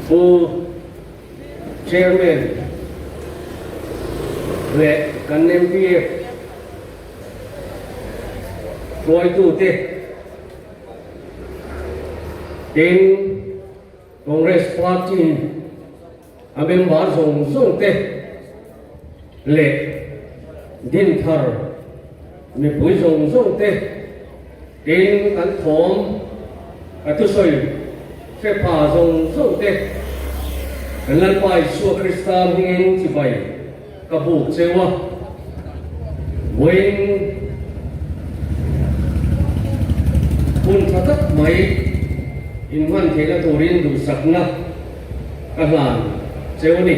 Pu Chairman leh kan MPF hruaitute tin Congress Party a member zawng zawng te leh Dinthar mipui zawng zawng te tin kan thawm ka thusawi hre pha zawng zawng te kan Lalpa Isua Krista hmingin chibai ka buk cheu a, vawiin hun tha tak mai inhman theihna turin duhsakna ka hlan cheu a ni.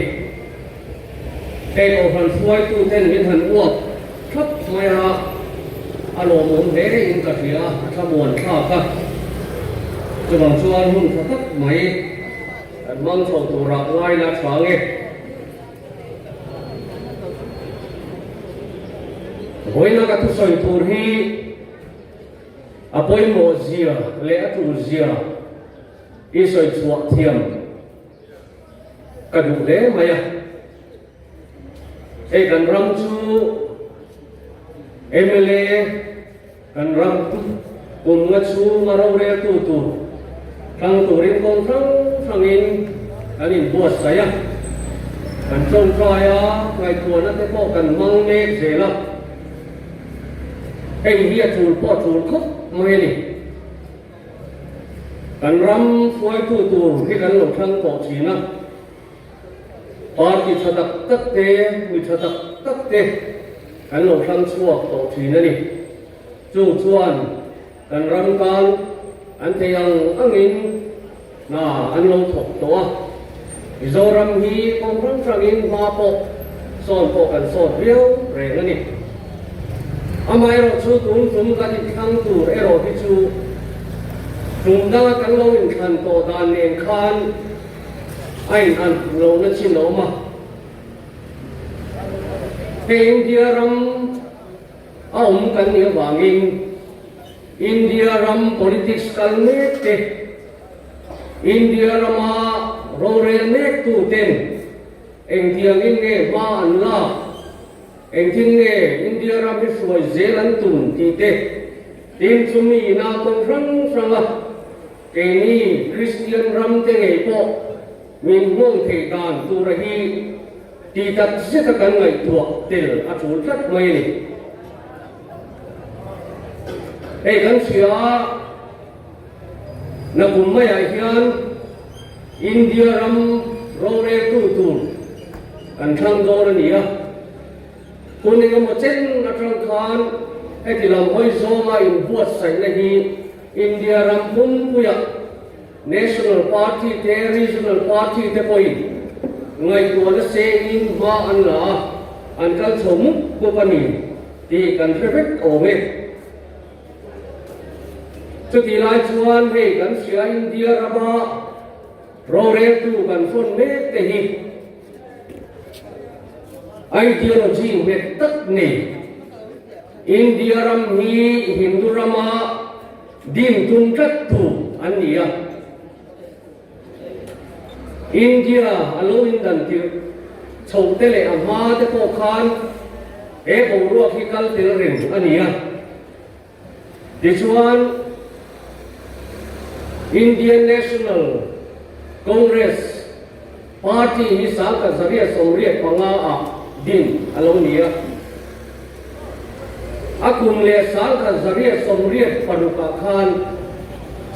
Hei kohhran hruaituten min han uap thlap mai a, a lawmawm hle in ka hria, a thlamuan thlak a, chuvang chuan hun tha tak mai kan hmang chho turah ngai la tha nge. Vawiina ka thusawi tur hi a pawimawh zia leh a tul zia i sawi chhuah thiam ka duh hle mai a. Hei kan ram chu mla kan ram kum nga chhunga roreltu tur thlang turin kawng hrang hrangin kan inbuatsaih a, kan tawngtai a, ngaihtuahna te pawh kan hmang mek zel a, hei hi a tul pawh a tul khawp mai a ni. Kan ram hruaitu tur hi kan lo thlang tawh thin a. Party tha tak tak te, mi tha tak tak te kan lo hrang chhuak tawh thin a ni. Chung chuan kan ram tan an thei ang angin hna an lo thawk tawh a. Mizoram hi kawng hrang hrangin hma pawh sawn pawh kan sawt viau reng a ni. Amaherawhchu tun tum kan inthlang tur erawh hi chu tum danga kan lo inthlan tawh dan nen khan A in an lo na chin a awm a. Hei India ram a awm kan nih avangin India ram politics kal mek te, India rama rorel mek tu ten engtiangin nge hma an lak, engtin nge India ram hi hruai zel an tum tih te, tin chumi ina kawng hrang hranga Keini Kristian ram te ngei pawh min nghawng thei dan tura hi ti tak zeta kan ngaihtuah tel a tul tlat mai a ni. Hei kan hria a, nakum maiah hian India ram roreltu tur kan thlang dawn a ni a. Hun engemaw chen atang khan heti lam hawi zawnga inbuatsaihna hi India ram pumpuia National Party te Regional Party te pawhin ngaihtuahna sengin hma an la a, an kal chho mup mup a ni tih kan hre vek awm e. Chutih lai chuan hei kan hria India rama roreltu kan hrawn mek te hi ideology nghet tak nei India ram hi Hindu rama din tum tlat tu an ni a. India a lo indan tirh chho te leh a hma te pawh khan he boruak hi kal tel reng a ni a. Tichuan Indian National Congress Party hi 1985 ah din a lo ni a. A kum leh 1986 ah khan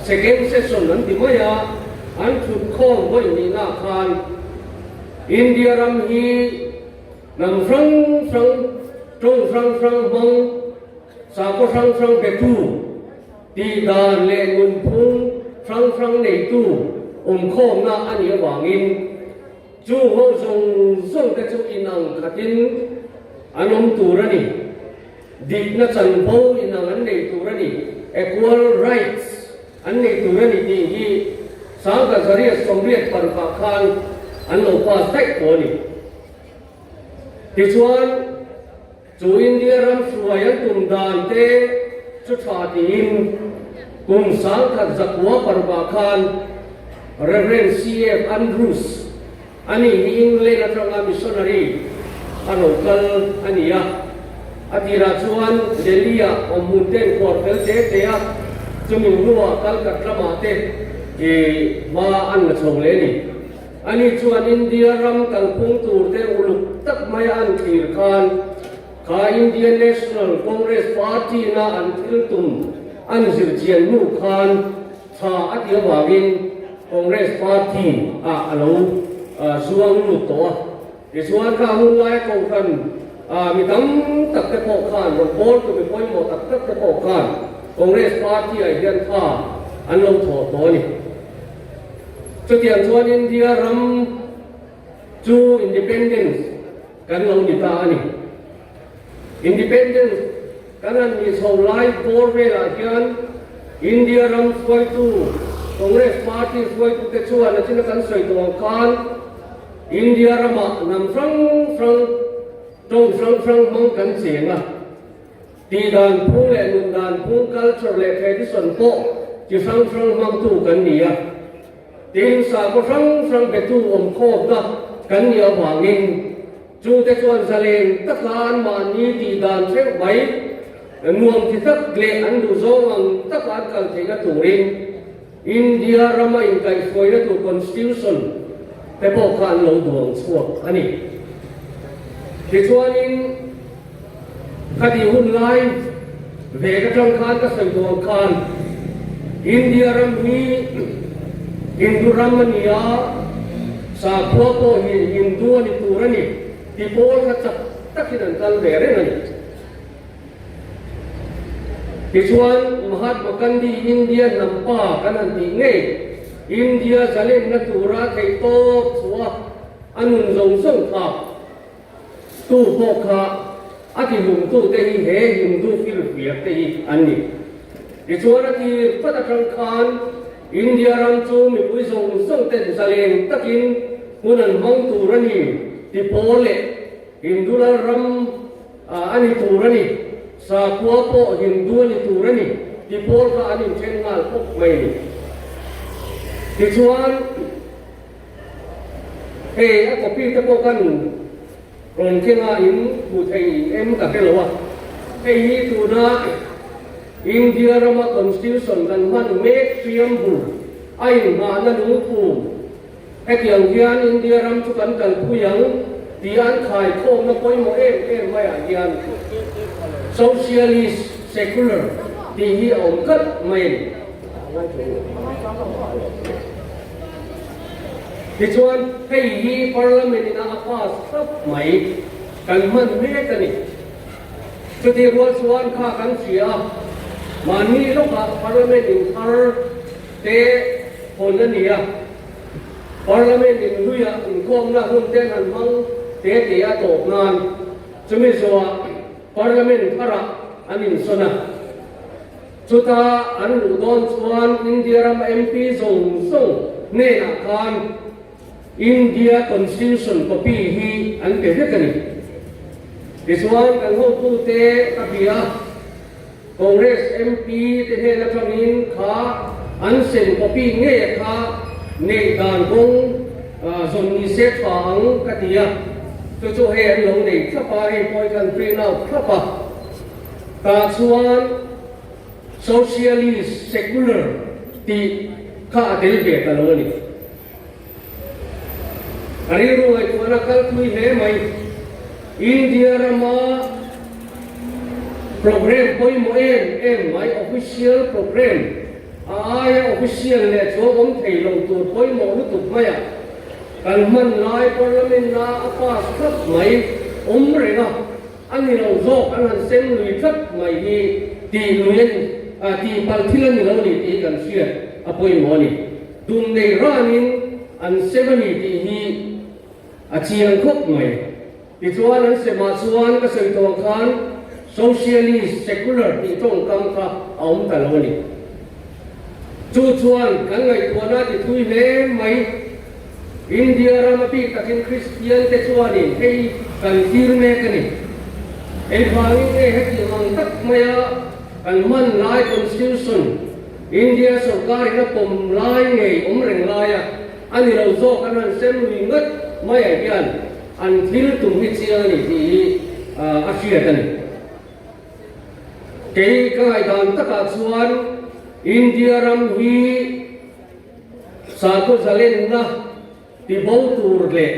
Second Session an ti mai a, an thutkhawm vawi hnihna khan India ram hi hnam hrang hrang, tawng hrang hrang hmang, Sakhaw hrang hrang betu, tihdan leh nunphung hrang hrang neitu awmkhawmna a nih avangin chu ho zawng zawng te chu inang khatin an awm tur a ni. Dikna chanvo inang an nei tur a ni, equal rights an nei tur a ni tih hi 1986 ah khan an lo pass daih tawh a ni. Tichuan. Chu India ram hruai an tum dan te chu tha tiin kum 1946 khan. Rev. CF Andrews a ni hi England atanga missionary a lo kal a ni a. A tirah chuan Delhi-ah awmhmun te an khuar fel te te a, chumi hnuah Calcutta lamah te hma an la chho leh a ni. Ani chuan India ram kalphung tur te uluk tak maia an thlir khan kha Indian National Congress Party na an thil tum an zir chian hnu khan tha a ti avangin Congress Party ah a lo zuang lut tawh a. Tichuan kha hun laia kohhran mi tam tak te pawh khan rawn pawl tu mi pawimawh tak tak te pawh khan Congress Party ah hian tha an lo thawh tawh a ni. Chutiang chuan India ram chu Independence kan lo ni ta a ni. Independence kan han nih chho lai bawr velah hian India ram hruaitu Congress Party hruaitute chuan a china kan sawi tawh ang khan India ramah hnam hrang hrang, tawng hrang hrang hmang kan cheng a. Tih dan phung leh nun dan phung, culture leh tradition pawh chi hrang hrang hmangtu kan ni a. Tin, sakhaw hrang hrang betu awmkhawmna kan nih avangin chute chuan zalen taka anmahni tih dan theuh mai nuam ti tak leh an duhzawng ang taka an kal theihna turin India rama inkaihhruaina tur Constitution te pawh kha an lo duang chhuak a ni. Tichuanin khati hun lai vek atang khan ka sawi duang khan India ram hi Hindu ram a ni a, sakhua pawh hi Hindu a ni tur a ni ti pawl kha chak takin an kal ve reng a ni. Tichuan, Mahatma Gandhi India hnam pa kan han tih ngei, India zalenna tura theihtawp chhuah a nun zawng zawng kha tu pawh kha a tihlumtute hi he Hindu firfiak te hi an ni. Tichuan, a tir pat atang khan India ram chu mipui zawng zawng ten zalen takin hun an hmang tur a ni ti pawl leh Hindu lal ram a ni tur a ni, sakhua pawh Hindu a ni tur a ni ti pawl kha an inthen nghal khawp mai a ni. Tichuan, hei a copy te pawh kan rawn keng a, in hmu thei em ka hre lo a, hei hi tuna India rama Constitution kan hman mek preamble a inngahna lungphum, Hetiang hian India ram chu kan kalpui ang tih an khaikhawmna pawimawh em em maiah hian Socialist Secular tih hi a awm tlat mai a ni. Tichuan hei hi Parliament in a a pass thlap mai kan hman mek a ni. Chutih rual chuan kha kan hria a, mahni lawkah Parliament in thar te hawn a ni a, Parliament in hluiah inkhawmna hun te an han hmang te te a tawp nan chumi zawhah Parliament tharah an insawn a. Chuta an luh dawn chuan India ram MP zawng zawng hnenah khan India Constitution copy hi an pe vek a ni. Tichuan kan hotute ka bia. Congress MP te hnen atangin kha an sem copy ngei a kha neih dan kawng zawn ni se tha ang ka ti a, chu chu hei an lo nei thlap a, hei pawh hi kan print out thlap a, tah chuan Socialist Secular tih kha a tel ve ta lo a ni. A rilru ngaihtuahna kalpui hle mai. India rama programme pawimawh em em mai, official programme, a aia official leh chuang awm thei lo tur pawimawh lutuk maiah kan hman lai Parliament a a pass tlat mai awm reng a, a ni lo zawk an han sem lui tlat mai hi tih lui a ni, tih palh thil a ni lo a ni tih hi kan hriat a pawimawh a ni. Dum nei ranin an sem a ni tih hi a chiang khawp mai. Tichuan an semah chuan ka sawi tawh ang khan Socialist, Secular tih tawngkam kha a awm ta lo a ni. Chu chuan kan ngaihtuahna ti thui hle mai. India ram a bik takin Kristian te chuanin hei kan thlir mek a ni. Engvangin nge hetiang ang tak maia kan hman lai Constitution? India sorkarin a pawm lai ngei awm reng laia a ni lo zawk an han sem lui ngat maiah hian an thil tum hi chiang a ni tih hi a hriat a ni. Kei ka ngaihdan takah chuan India ram hi sakhaw zalenna ti bo tur leh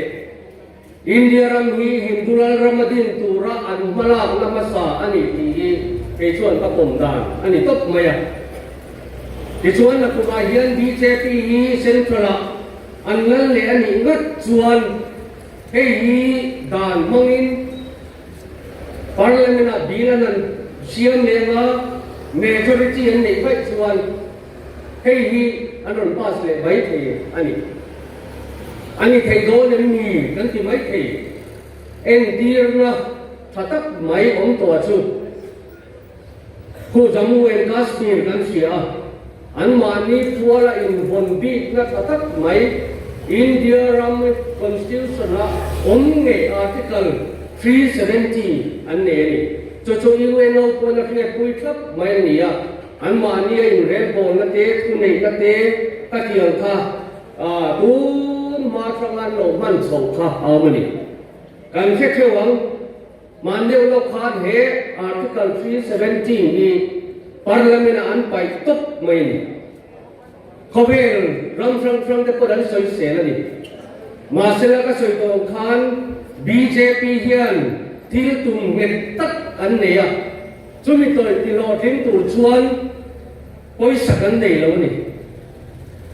India ram hi Hindu lalram a din tura an hmalakna hmasa a ni tih hi kei chuan ka pawm dan a ni tawp mai a. Tichuan nakumah hian bjp hi Central-ah an lal leh a nih ngat chuan hei hi dan hmangin Parliament-ah bill an han siam leng a, majority an neih vaih chuan Hei hi an rawn pass leh mai thei a ni. A ni thei dawn em ni kan ti mai thei. Entirna tha tak mai awm tawh chu khu Jammu and Kashmir kan hria a, anmahni puala invawn bikna tha tak mai India ram Constitution-a awm ngei Article 370 an nei a ni. Chu chu UNO pawn a hriatpui thlap mai a ni a. Anmahni a inrelbawlna te, thuneihna te ka tiang kha tun hma atanga an lo hman chhoh kha a awm a ni. Kan hre theuh ang, hman deuh lawk khan he Article 370 hi Parliament-ah an paih tawp mai a ni. Khawvel ram hrang hrang te pawh an sawisel a ni. Mahsela ka sawi tawh ang khan bjp hian thil tum nghet tak an nei a. Chumi tawih ti hlawhtling tur chuan pawisa kan nei lo a ni.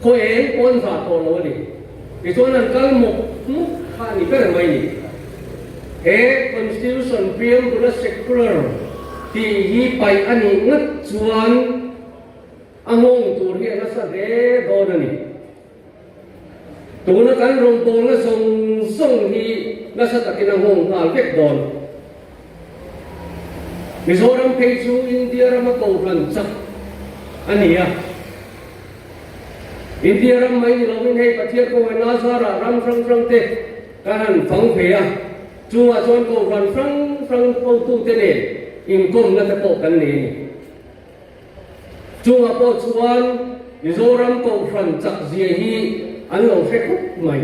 Khaw eng pawh an zah tawh lo a ni. Tichuan an kal mawp mawp kha a ni ber mai ni. He Constitution preamble-a secular tih hi paih a nih ngat chuan a nghawng tur hi a nasa hle dawn a ni. Tuna kan rawngbawlna zawng zawng hi nasa takin a nghawng nghal vek dawn. Mizoram phei chu India rama kohhran chak a ni a. India ram mai ni lovin hei Pathian kawngah Nazarah ram hrang hrang te kan han fang phei a, chungah chuan kohhran hrang hrang hotute nen inkawmna te pawh kan nei a ni. Chungah pawh chuan Mizoram kohhran chak zia hi an lo hre khawp mai.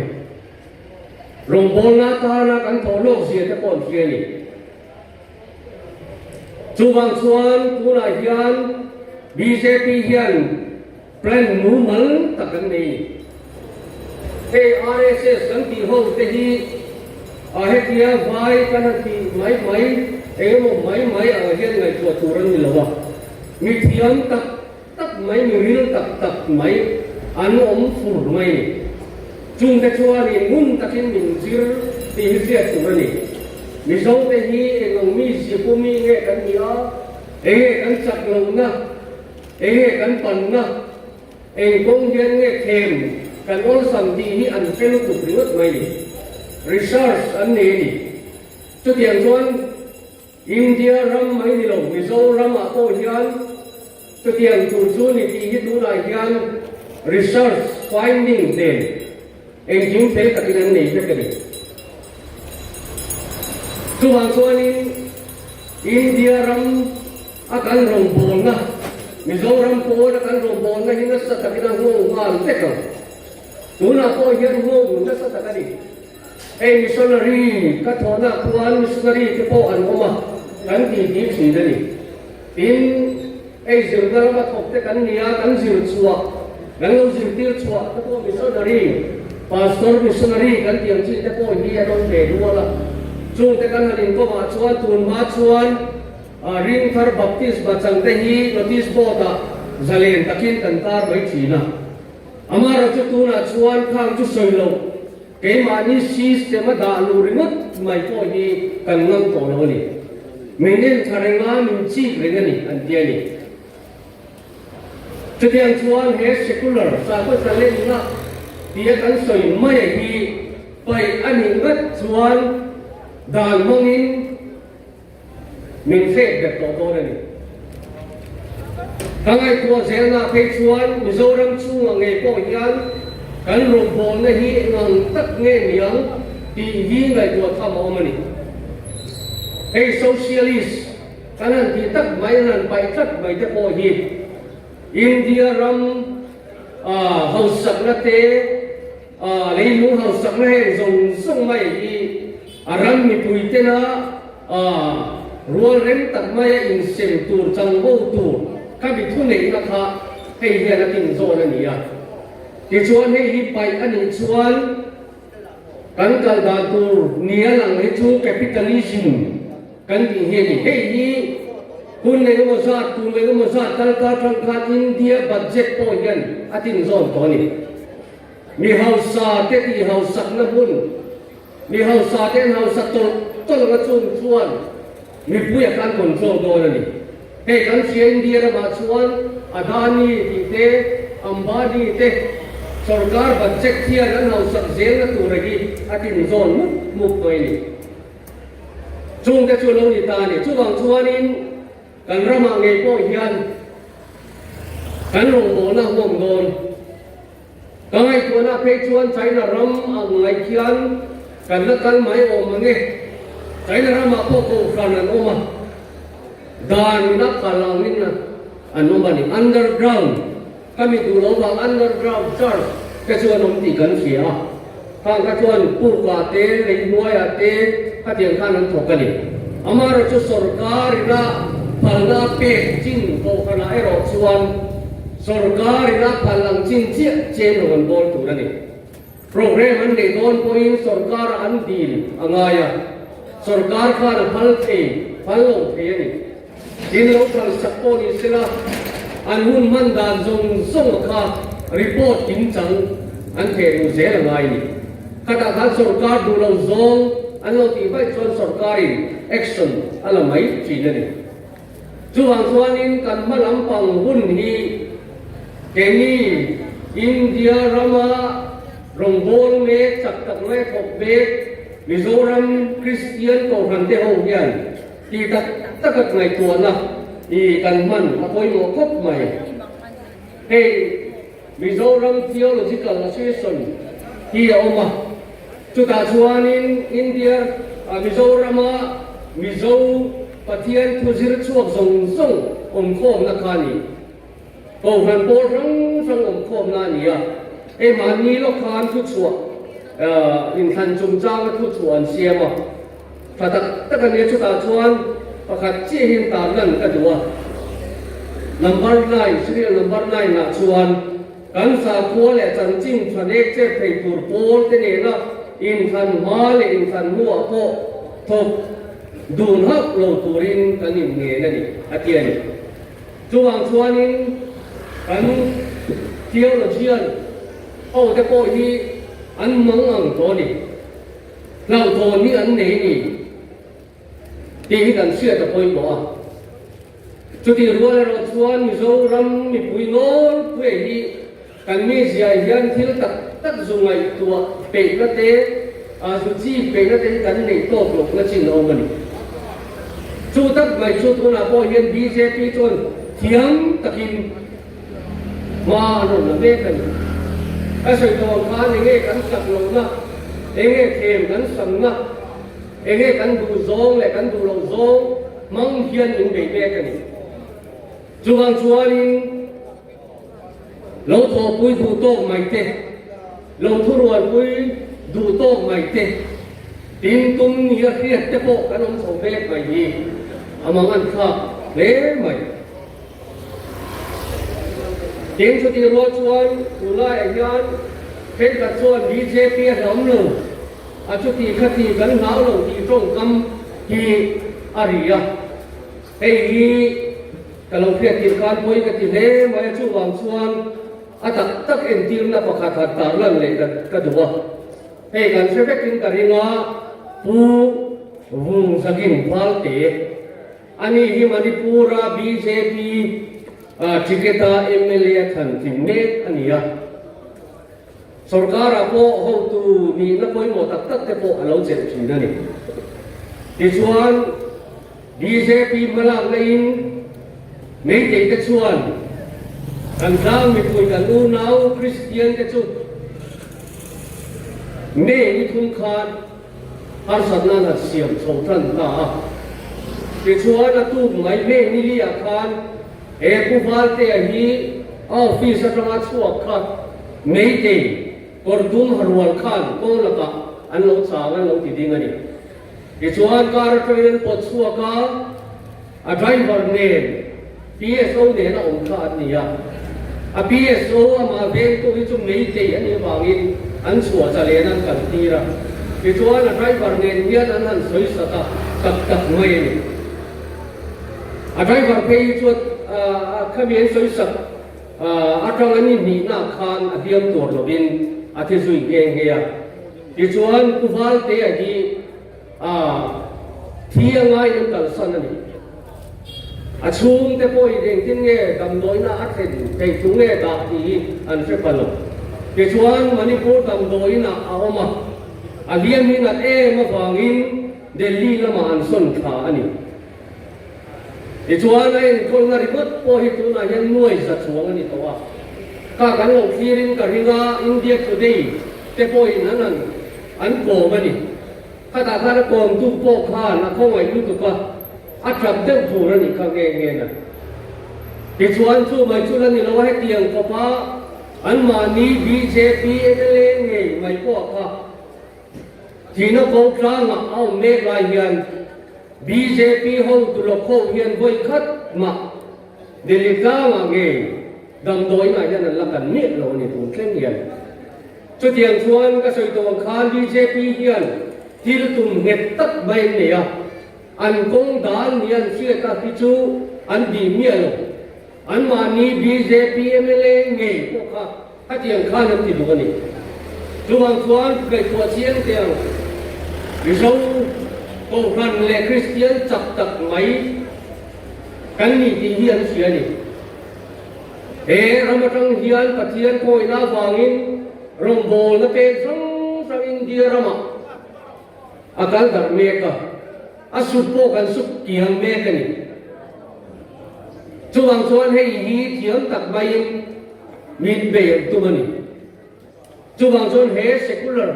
Rawngbawlna atana kan thawh lawk zia te pawh an hria a ni. Chuvang chuan tunah hian bjp hian plan mumal tak an nei a ni. Hei RSS kan tih ho te hi a hetia vai kan han tih mai mai engemaw mai mai ang hian ngaihtuah tur an ni lo a. Mi thiam tak tak mai, mi ril tak tak mai an awm fur mai a ni. Chungte chuanin ngun takin min zir tih hi hriat tur a ni. Mizote hi eng ang mi zipu mi nge kan ni a, enge kan chak lohna, enge kan panna, Eng kawng hian nge thlem kan awlsam tih hi an hre lutuk ringawt mai ni. Research an nei a ni. Chutiang chuan India ram mai ni lo Mizoram ah pawh hian chutiang tur chu ni tih hi tunah hian research finding nen engkim fel takin an nei vek a ni. Chuvang chuanin India ram A kan rawngbawlna, Mizoram pawn a kan rawngbawlna hi nasa takin a nghawng nghal vek ang. Tunah pawh hian nghawng nasa tak a ni. Hei missionary ka thawhna khuan missionary te pawh an awm a, kan titi thin a ni. Tin, hei zirna lama thawk te kan ni a, kan zir chhuah, kan lo zirtir chhuah te pawh missionary, pastor missionary kan tih ang chi te pawh hi an awm ve nual a. Chungte kan han inkawmah chuan tunhma chuan, Ringthar Baptist bachang te hi notice board ah zalen takin kan tar mai thin a. Amaherawh chu tunah chuan khang chu sawi loh, keimahni system a dah luh ringawt mai pawh hi kan ngam tawh lo a ni. Min en tha reng a, min chik reng a ni an ti a ni. Chutiang chuan he secular sakhaw zalenna tia kan sawi mai hi paih a nih ngat chuan dan hmangin, Min hrek bet tawh dawn a ni. Ka ngaihtuah zelna phei chuan Mizoram chhungah ngei pawh hian kan rawngbawlna hi engang tak nge niang tih hi ngaihtuah tham a awm a ni. Hei socialist kan han tih tak mai, an han paih tlat mai te pawh hi. India ram hausakna te, leilung hausakna heng zawng zawng mai hi a ram mipui tena rual rem tak maia insem tur changbo tur kha mi thuneihna kha hei hian a tinzawn a ni a. Tichuan hei hi paih a nih chuan kan kal dan tur nia lang hi chu capitalism kan tih hi a ni. Hei hi hun leh emaw zat, tum leh emaw zat kal ta tang khan India budget pawh hian a tinzawn tawh a ni. Mi hausa te tih hausakna hmun, mi hausa te an hausa tawlh tawlh anga chung chuan mipui a kan control dawn a ni. Hei kan hria India ramah chuan Adani tih te, Ambani te sorkar budget hian an hausak zelna tura hi a tinzawn mup mup mai a ni. Chungte chu lo ni ta a ni. Chuvang chuanin kan ramah ngei pawh hian kan rawngbawlna huam dawn. Ka ngaihtuahna phei chuan China ram ang ngaih khian kan la kal mai awm ang e. China ramah pawh kohhran an awm a, dan ina kal angin an awm a ni. Underground, ka mi duh lo vang underground church te chu an awm tih kan hria a. Khang kha chuan pukah te, lei hnuaiah te khatiang khan an thawk a ni. Amaherawhchu sorkar ina phalna a pek chin kohhranah erawh chuan sorkar ina phal ang chin chiah chen lo an bawl tur a ni. Programme an neih dawn pawhin sorkar an dil a ngai a, sorkar khan a phal thei, phal lo thei a ni. Tin lo phal sak pawh ni sela, an hun hman dan zawng zawng kha report kimchang an theh duh zel a ngai a ni. Khatah khan sorkar duh lo zawng an lo tih vaih chuan sorkarin action a la mai thin a ni. Chuvang chuanin kan hma lampang hun hi keini India rama rawngbâwl mek, chak tak mai thawk mek Mizoram Kristian Kohhran te ho hian Ti tak tak a ngaihtuahna i kan hman a pawimawh khawp mai. Hei Mizoram Theological Association hi a awm a, chutah chuanin India Mizorama Mizo Pathian thu zir chhuak zawng zawng awmkhawmna kha a ni. Kohhran pawl hrang hrang awmkhawmna a ni a, hei mahni lawk khan thuchhuah inthlan chungchanga thuchhuah an siam a. Tha tak tak a nia chutah chuan pakhat chiahin tarlan ka duh a, number nine, serial number nine ah chuan kan sakhua leh chanchin tha nek chet thei tur pawl te nena inthlan hma leh inthlan hnuah pawh thawk dun hauh lo turin kan inngen a ni a ti a ni. Chuvang chuanin kan theologian ho te pawh hi an mang ang tawh a ni. Hlauhthawn hi an nei ni tih hi kan hriat a pawimawh a. Chutih rual erawh chuan Mizoram mipui nawlpuia hi kan mizia hian thil tak tak zu ngaihtuah peihna te, zu chip peihna te hi kan neih tawk lohna chin a awm a ni. Chu tak mai chu tunah pawh hian bjp chuan thiam takin Hma an rawn la mek a ni. Ka sawi tawh ang khan enge kan chak lohna, enge thlem kan samna, enge kan duh zawng leh kan duh loh zawng hmang hian min bei mek a ni. Chuvang chuanin lo thawhpui duh tawk mai te, lo thurualpui duh tawk mai te, tin tum nia hriat te pawh kan awm chho mek mai hi a mangan thlak hle mai. Tin chutih rual chuan tunlaiah hian thenkhat chuan bjp a hlauhawm lo, a chuti khati kan hlau lo tih tawngkam hi a ri a. Hei hi ka lo hriat tirh khan pawi ka ti hle mai a, chuvang chuan a tak tak entirna pakhat han tarlan leh ka duh a. Hei kan hre vekin ka ring a, Pu Vungzagin Valte. Ani hi Manipur-a bjp ticket-a mla a thlan tling mek a ni a. Sorkar-ah pawh hotu nihna pawimawh tak tak te pawh a lo chelh thin a ni. Tichuan, bjp hmalakna in Meitei te chuan kan tlang mipui kan unau Kristian te chu May ni thum khan Harsatna an siam chho tan ta a. Tichuan a tuk mai May ni liah khan he Pu Valtea hi. A office atanga chhuak kha Meitei kawr dum ha rual khan kawng lakah an lo chang an lo ti ding a ni. Tichuan car atangin an pawt chhuak a, a driver nen PSO nen a awm kha an ni a. A PSO amah vengtu hi chu Meitei a nih avangin an chhuah chalen an kal tir a. Tichuan a driver nen hian an han sawi sat a, tak tak mai a ni. A driver phei hi chuan khami an sawi sak atang an inhnihna khan a hliam tur lovin a thi zui nghe nghe a. Tichuan Pu Valtea hi thi a ngaiin an kalsan a ni. A chhungte pawhin engtin nge damdawiina a thlen theih chu nge dah tih hi an hre pha lo. Tichuan Manipur damdawiinah a awm a, a hliam hi nat em avangin Delhi lamah an sawn thla a ni. Tichuan a enkawlna ringawt pawh hi tunah hian nuai za chuang a ni tawh a. Ka kan lo thlirin ka ring a, India Today te pawhin an an an kawm a ni. Khatah khan a kawmtu pawh khan a khawngaih lutuk a, a tap deuh tur a nih kha nge nge na. Tichuan chu mai chu la ni lo a, hetiang khawpa anmahni bjp mla ngei mai pawh kha Thihna ko tlangah a awm mek lai hian bjp hotu lawk ho hian vawi khat mah Delhi tlangah ngei damdawiinah hian an la kan miah lo a ni tun thleng hian. Chutiang chuan ka sawi tawh ang khan bjp hian thil tum nghet tak mai an nei a, an kawng dan ni an hriat a hi chu an bih miah lo. Anmahni bjp mla ngei pawh kha Khatiang khan an ti duh a ni. Chuvang chuan ngaihtuah chiang teh ang. Mizo Kohhran leh Kristian chak tak mai kan ni tih hi an hria a ni. He ram atang hian Pathian khawihna avangin rawngbawlna pek hrang hrang India ramah a kal darh mek a, a sut pawh kan sut kiang mek a ni. Chuvang chuan hei hi thiam tak maiin Min bei an tum a ni. Chuvang chuan he secular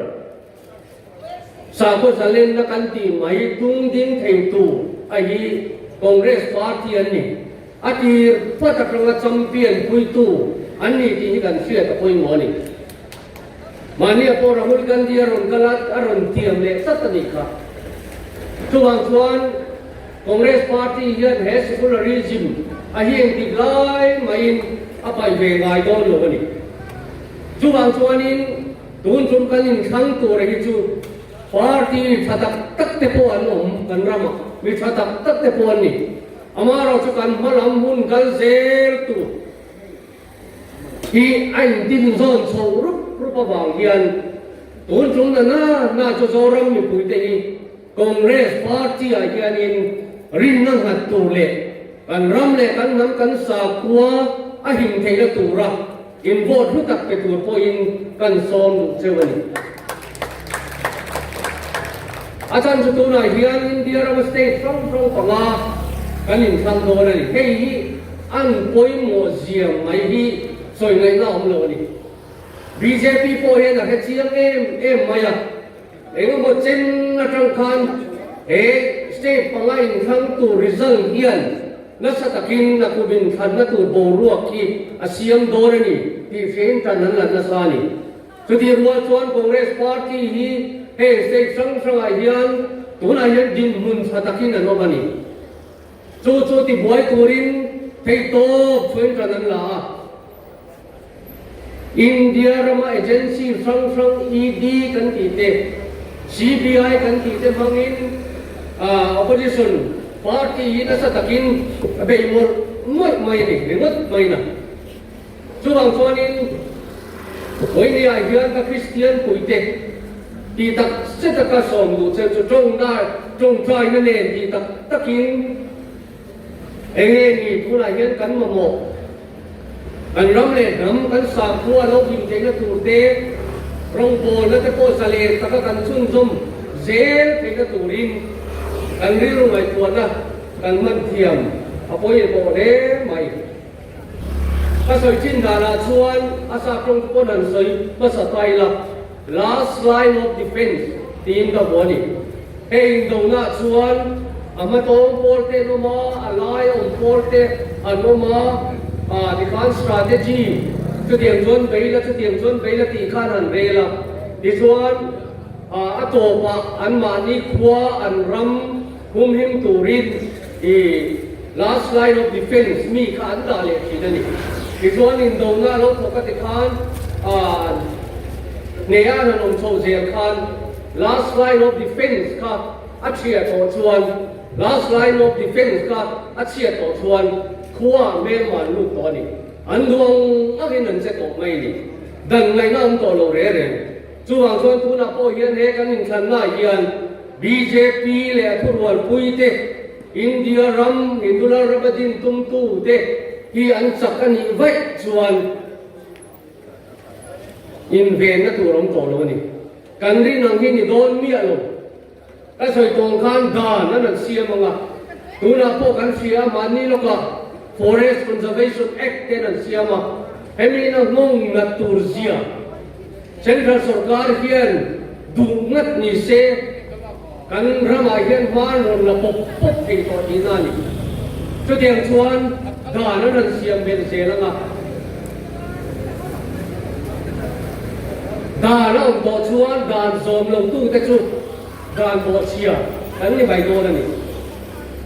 sakhaw zalenna kan tih mai tung ding thei tur a hi Congress party an ni. A tir phat atanga champion puitu an ni tih hi kan hriat a pawimawh a ni. Mahni a pawh Rahul Gandhi a rawn kal a, a rawn tiam leh tlat a nih kha. Chuvang chuan Congress party hian he secularism a hi engtik lai mahin a paih ve ngai dawn lo a ni. Chuvang chuanin tun tum kan inthlang tur hi chu party tha tak tak te pawh an awm kan ramah, mi tha tak tak te pawh an ni. Amaherawhchu kan hma lam hun kal zel tur hi a intin zawn chhoh rup rup avang hian tun tum na na na chu Zoram mipuite hi Congress party ah hianin rinna nghat tur leh kan ram leh kan hnam kan sakhua a him theihna tura in vote hlu tak pe tur pawhin kan sawm duh cheu a ni. A chhan chu tunah hian India rama state hrang hrang panga kan inthlang dawn a ni. Hei hi an pawimawh zia mai hi sawi ngaihna awm lo a ni. Bjp pawh hian a hre chiang em em mai a. Engemaw chen atang khan he state panga inthlang tur result hian nasa takin a kum inthlanna tur boruak hi a siam dawn a ni tih hrein tan an la nasa a ni. Chutih rual chuan Congress party hi heng state hrang hrangah hian tunah hian dinhmun tha takin an awm a ni. Chu chu tibuai turin theihtawp chhuain tan an la a. India rama agency hrang hrang ED kan tih te, CBI kan tih te hmangin opposition party hi nasa takin a bei mawlh mawlh mai a ni, ringawt mai na. Chuvang chuanin Vawinia hian ka Kristian puite tih tak zet a ka sawm duh che chu tawngtaina nen tih tak takin Enge ni tunah hian kan mamawh? Kan ram leh hnam, kan sakhua lo hlim theihna tur te, rawngbawlna te pawh zalen taka kan chhunzawm zel theihna turin kan rilru ngaihtuahna kan hman thiam a pawimawh hle mai. Ka sawi chin danah chuan a sap tawng chu pawn han sawi hmasa ta ila, last line of defence tiin ka hmu a ni. Hei indonah chuan a hmatawng pawl te an awm a, a lai a awm pawl te an awm a. Tikhan strategy chutiang chuan bei la, chutiang chuan bei la tih khan han rel a. Tichuan a tawpah anmahni khua an ram humhim turin i last line of defence mi kha an dah leh thin a ni. Tichuan indona a lo thawk a tikhan hneh a han awm chho zel khan last line of defence kha a chhia tawh chuan last line of defence kha a chhia tawh chuan khua hmelma an lut tawh a ni. An duh ang angin an che tawh mai a ni. Dan ngaihna awm tawh lo reng reng. Chuvang chuan tunah pawh hian he kan inthlannaah hian bjp leh a thurualpui te, India ram Hindu lal rama din tumtu te hi an chak a nih vaih chuan invenna tur awm tawh lo a ni. Kan rin ang hi ni dawn miah lo. Ka sawi tawng khan dan an han siam ang a, tunah pawh kan hria a, mahni lawkah Forest Conservation Act ten an siam a, hemi in a nghawng nat tur zia Central sorkar hian duh ngat ni se kan ramah hian hma an rawn la pawp pawp thei tawh tihna a ni. Chutiang chuan dan an han siam belh zel ang a, Dan a awm tawh chuan dan zawm lo tute chu dan bawhchhia kan ni mai dawn a ni.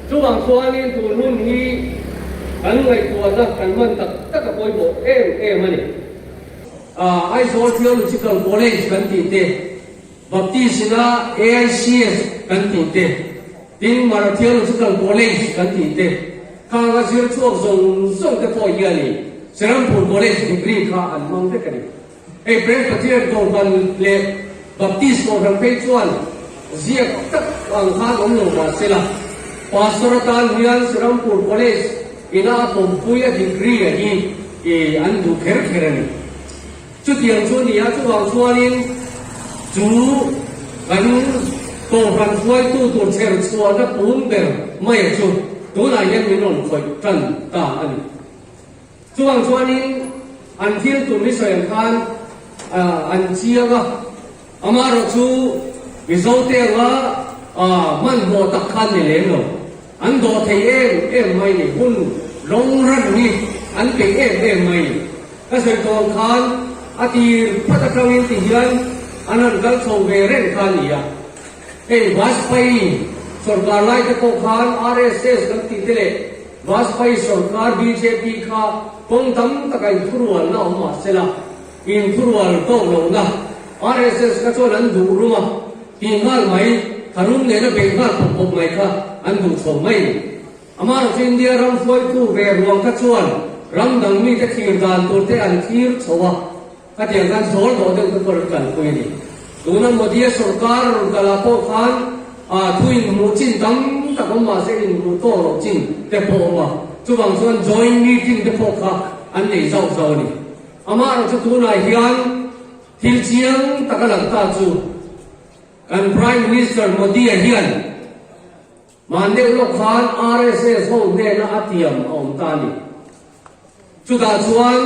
Chuvang chuanin tun hun hi kan ngaihtuahna kan hman tak tak a pawimawh em em a ni. Aizawl Theological College kan tih te, Baptist ina AICS kan tih te, tin Mara Theological College kan tih te, khang a zir chhuak zawng zawng te pawh hianin Serampur College degree kha an hmang vek a ni. Hei Presbyterian Kohhran leh Baptist Kohhran phei chuan ziak tak ang khan awm lo mah se la, Pastor atan hian Serampur College ina a pawmpui a degree a hi an duh kher kher a ni. Chutiang chu a ni a, chuvang chuanin chu kan Kohhran hruaitu tur chher chhuahna pum ber maia chu tunah hian min rawn khawih tan ta a ni. Chuvang chuanin an thil tum hi sawi ang khan an chiang a, amaherawh chu Mizote anga hmanhmawh tak khan ni lem lo. An dawh thei em em mai ni, hun rawng ran hi an peih em em mai ni. Ka sawi tawh ang khan a tir phat atangin ti hian an han kal chho ve reng kha a ni a. Hei Vajpayee sawrkar lai te pawh khan RSS kan tih te leh Vajpayee sawrkar bjp kha kawng tam taka inthurualna awm mah sela inthurual tawk lohna RSS kha chuan an duh rum a tih nghal mai, tharum nena beih nghal pawp pawp mai kha an duh chho mai a ni. Amaherawhchu India ram hruaitu ve ruang kha chuan ram dang mite thlir dan tur te an thlir chho a, khatiang khan zawl dawh deuh te pawh an kalpui a ni. Tuna Modi-a sorkar a rawn kal ah pawh khan thu inhmuh chin tam tak awm mahse inhmuh tawk loh chin te pawh awm a, chuvang chuan joint meeting te pawh kha an nei zauh zauh a ni. Amaherawhchu tunah hian thil chiang tak a lang ta chu kan Prime Minister Modi-a hian, Hman deuh lawk khan RSS ho hnena a tiam a awm ta a ni. Chutah chuan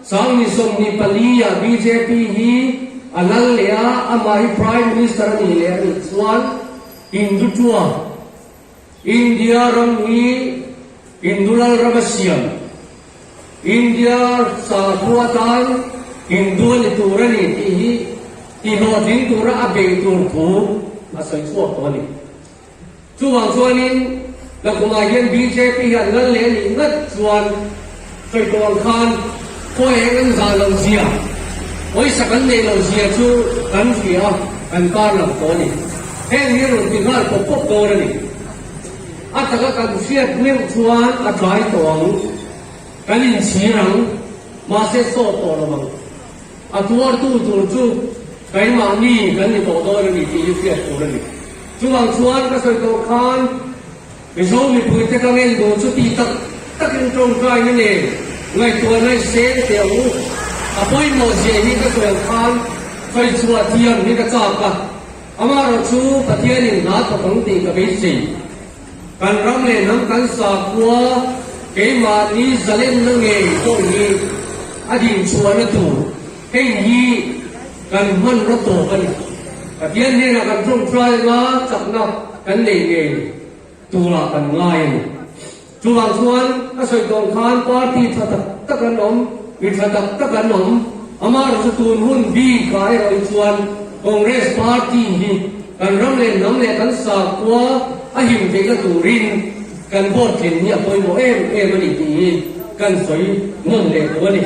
Sangni 24 ah bjp hi a lal leh a, amah hi Prime Minister a nih leh a nih chuan Hindutua, India ram hi Hindu lal ram a siam, India sakhua atan Hindu a ni tur a ni tih hi tihlawhtling tura a beih tur thu a sawi chhuak tawh a ni. Chuvang chuanin Lakhumah hian bjp hi an lal leh a nih ngat chuan sawi tawh ang khan khaw eng an zah loh zia, pawisa kan neih loh zia chu kan hria a, kan kar lang tawh a ni. Heng hi rawn ti nghal pawp pawp dawn a ni. A taka kan hriat meuh chuan a tlai tawh ang, kan inchhir ang, mahse sawt tawh lo ang. A tuartu tur chu keimahni kan ni tawh dawn a ni tih hi hriat tur a ni. Chuvang chuan ka sawi tawh khan Mizo mipuite ka ngen duh chu tih tak takin tawngtaina nen ngaihtuahna i seng teh ang u. A pawimawh zia hi ka sawi ang khan sawi chhuah thiam hi ka chak a, amaherawh chu Pathianin hna thawk ang tih ka beisei. Kan ram leh hnam kan sakhua keimahni zalenna ngei pawh hi a dinchhuahna tur hei hi kan hmanraw tawp a ni. Pathian hnenah kan tawngtai anga chakna kan nei ngei turah kan ngai a ni. Chuvang chuan ka sawi tawh khan party tha tak tak an awm, mi tha tak tak an awm. Amaherawh chu tun hun bikah erawh hi chuan Congress party hi kan ram leh hnam leh kan sakhua a him theihna turin kan vote tlin hi a pawimawh em em a ni tih hi kan sawi nawn leh duh a ni.